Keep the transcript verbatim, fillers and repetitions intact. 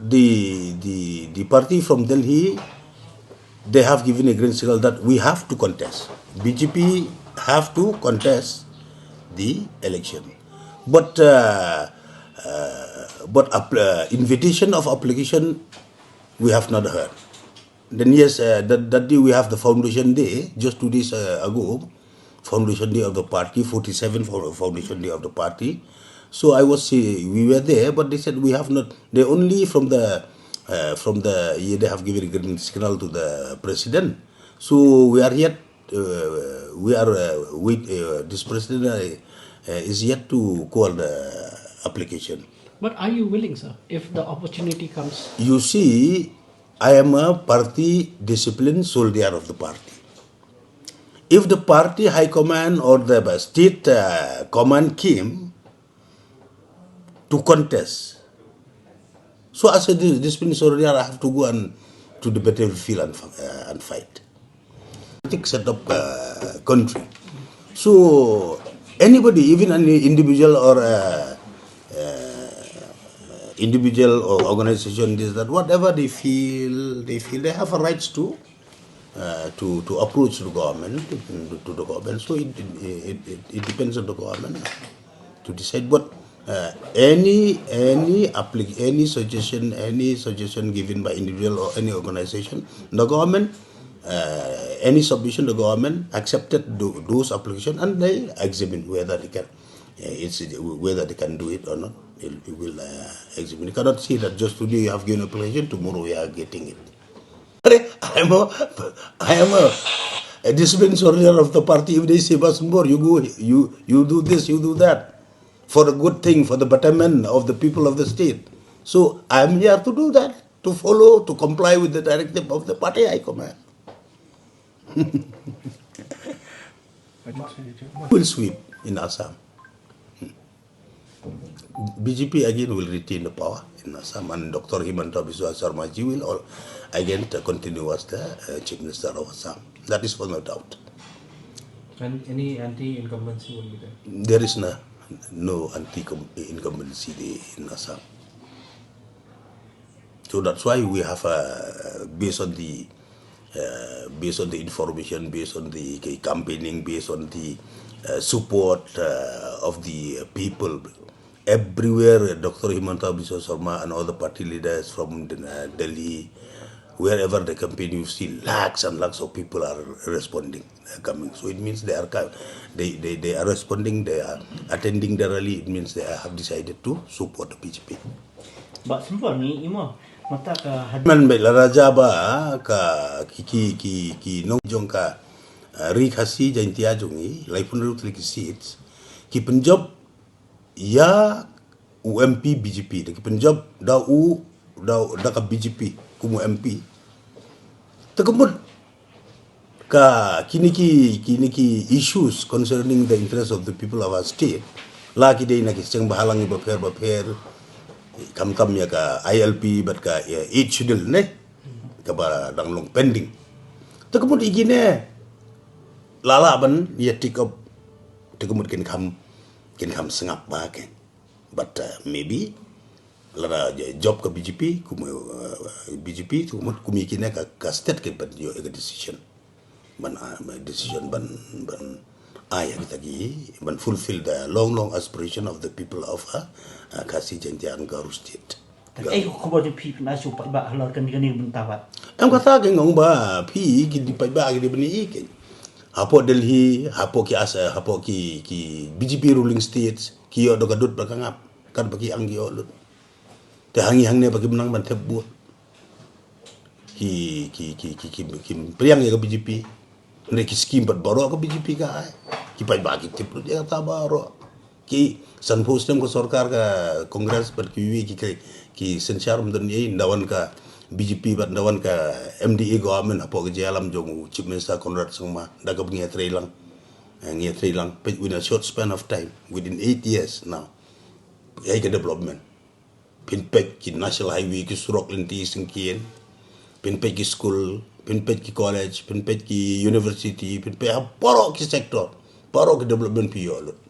The, the, the party from Delhi, they have given a green signal that we have to contest. B J P have to contest the election. But, uh, uh, but app- uh, invitation of application, we have not heard. Then yes, uh, that, that day we have the foundation day, just two days uh, ago, foundation day of the party, forty-seven fo- foundation day of the party. So I was, uh, we were there, but they said we have not. They only from the, uh, from the, yeah, they have given green signal to the president. So we are yet, uh, we are uh, wait. Uh, this president uh, uh, is yet to call the application. But are you willing, sir, if the opportunity comes? You see, I am a party disciplined soldier of the party. If the party high command or the state uh, command came to contest, so as a dis- disciplined soldier, I have to go and to the battlefield and, f- uh, and fight. Politic set up uh, country. So anybody, even an individual or a, uh, individual or organization, this, that, whatever they feel, they feel they have a rights to uh, to to approach the government, to, to the government. So it, it, it, it depends on the government to decide. But uh, any any applic- any suggestion, any suggestion given by individual or any organization, the government, uh, any submission, the government accepted tho- those applications and they examine whether they can, uh, it's whether they can do it or not. It, it will uh, examine. You cannot say that just today you have given application, tomorrow we are getting it. Are, I am a, I am a, a disciplined soldier of the party. If they say, Basunbor, you go, you you do this, you do that, for the good thing, for the betterment of the people of the state. So I am here to do that, to follow, to comply with the directive of the party high command. Will sweep in Assam. B J P again will retain the power in Assam, and Doctor Himanta Biswa Sarma ji will all, again uh, continue as the uh, Chief Minister of Assam. That is for no doubt. And any anti-incumbency will be there. There is no, no anti-incumbency in Assam. So that's why we have, uh, based on the uh, based on the information, based on the campaigning, based on the uh, support uh, of the people, everywhere uh, Doctor Himanta Biswa Sarma and all the party leaders from uh, Delhi, wherever they campaign, you see lakhs and lakhs of people are responding, uh, coming. So it means they are co- they, they, they are responding, they are attending the rally. It means they have decided to support the B J P. Bah Sempor ni imo mata ka had Man bad la raja ba ka ki ki ki ki nong jong ka uh, Ri Khasi Jaintia jong i laipun ru ki seats ki penjop ya u M P B J P da ki penjop da u da, da ka B J P kum u M P. Te ka mut ka kini ki kini ki issues concerning the interest of the people of our state, la ki dei na ki seng bahalang ba pher ba pher, kam kam ya ka I L P bad ka ya, eighth schedule ne, ka ba dang long pending. Te ka mut i kine la la ban ya take up, te ka mut kin kham kin kham sngap ba ke. But uh, maybe lada job ka B J P kum uh, B J P tu kum kum kine ka, ka state ke ban yo ka decision ban uh, decision ban ban ai kita ki ban fulfill the long long aspiration of the people of uh, uh, Khasi Jaintia and Garo state. Ei ko khubor jong phi na shu pat ba halor kan kan bynta wat. Em kata ke ngong ba phi ki di pat ba ki di bani i ke. Hapo Delhi, hapo ki asa, hapo ki ki B J P ruling states ki yo do ka dut ba ka ngap. Kan ba ki ang ki yo lut. Te hangi hangne ba ki menang ban thep buh. Ki ki ki ki ki ki priang ya ka B J P. Ne ki skim pat baroh ka B J P ka ai. Ki pat ba ki tip lut ya ta baroh. Ki san phu stem ka sorkar ka Congress pat ki wi ki ki ki senchar mdon ye ndawan ka B J P pat ndawan ka M D A government hapo ka jalam jong Chief Minister Conrad Sangma da ka ngi trei lang. Ngi trei lang within a short span of time, within eight years now. Ai ka development. Pynpeit ki national highway, ki surok lynti syngkien. Pynpeit ki school, pynpeit ki college, pynpeit ki university, pynpeit ha baroh ki sector. Baroh ki development phi yo lut.